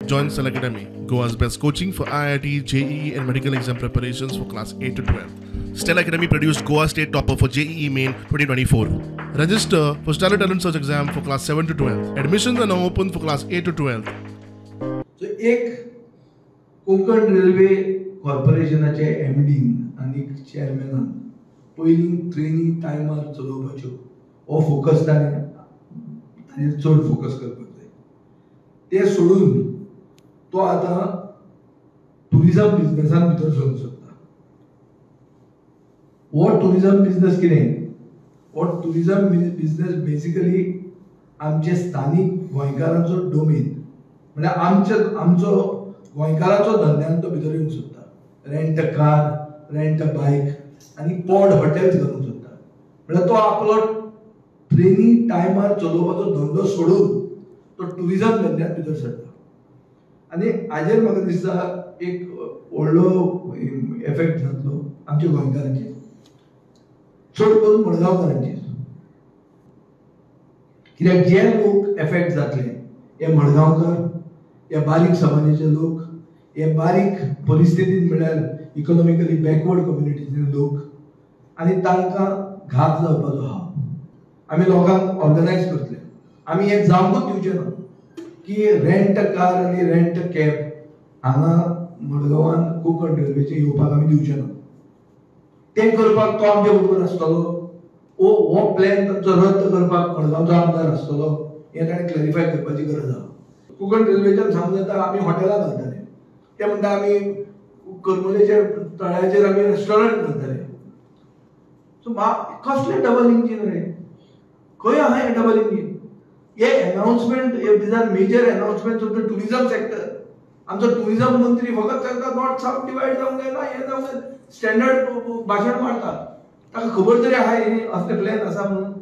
Join Stellar Academy, Goa's best coaching for IIT, JEE and medical exam preparations for class 8 to 12. Stellar Academy produced Goa State Topper for JEE Main 2024. Register for Stellar Talent Search exam for class 7 to 12. Admissions are now open for class 8 to 12. So एक Konkan railway कॉर्पोरेशनाचे एमडीन आनी चेअरमॅनान पयलीं ट्रेनी टायमार चलोवपाच्यो हो focus ताणें ताजेर चड focus करपाक जाय. तें सोडून तो आतां ट्युरिजम बिजनसान भितर सरूंक सोदता. हो ट्युरिजम बिजनस कितें? हो ट्युरिजम बिजनस बेसिकली आमचे स्थानीक गोंयकारांचो डोमेन, म्हळ्यार आमचो गोंयकारांचो धंद्यान तो भितर येवंक सोदता. Rent a car, rent a bike आनी पॉड हॉटेल्स घालूंक सोदता. म्हळ्यार तो आपलो ट्रेनी टायमार चलोवपाचो धंदो सोडून तो ट्युरिजम धंद्यात भितर सरता. आनी हाजेर म्हाका दिसता एक व्हडलो एफेक्ट जातलो आमच्या गोंयकारांचेर, चड करून मडगांवकारांचेर. कित्याक जे लोक एफेक्ट जातले हे मडगांवकार, हे बारीक समाजाचे लोक, हे बारीक परिस्थितीन म्हळ्यार इकॉनॉमिकली बॅकवर्ड कम्युनिटीचे लोक, आनी तांकां घात जावपाचो आहा. आमी लोकांक ऑर्गनायज करतले. आमी हें जावंकूच दिवचें ना की रेंट कार आनी रेंट कॅब हांगा मडगांवान कोंकण रेल्वेचेर येवपाक आमी दिवचें ना. तें करपाक तो आमचे बरोबर आसतलो, हो प्लॅन तांचो रद्द करपाक मडगांवचो आमदार आसतलो, हें ताणें क्लॅरिफाय करपाची गरज आहा. कोंकण रेल्वेच्यान सांगूं जाता आमी हॉटेलां घालतले, ते म्हणटा आमी करमलेच्या तळ्याचेर आमी रेस्टॉरंट घालतले. सो कसलें डबल इंजीन रे? खंय आहा हें डबल इंजीन? हे announcement, these are major announcement of the tourism sector. आमचो ट्युरिजम मंत्री फकत सांगता नॉर्थ सावथ डिवायड जावंक जायना, हें जावंक जायना, स्टँडर्ड भाशण मारता. ताका खबर तरी आहा हे असले प्लॅन आसा म्हणून?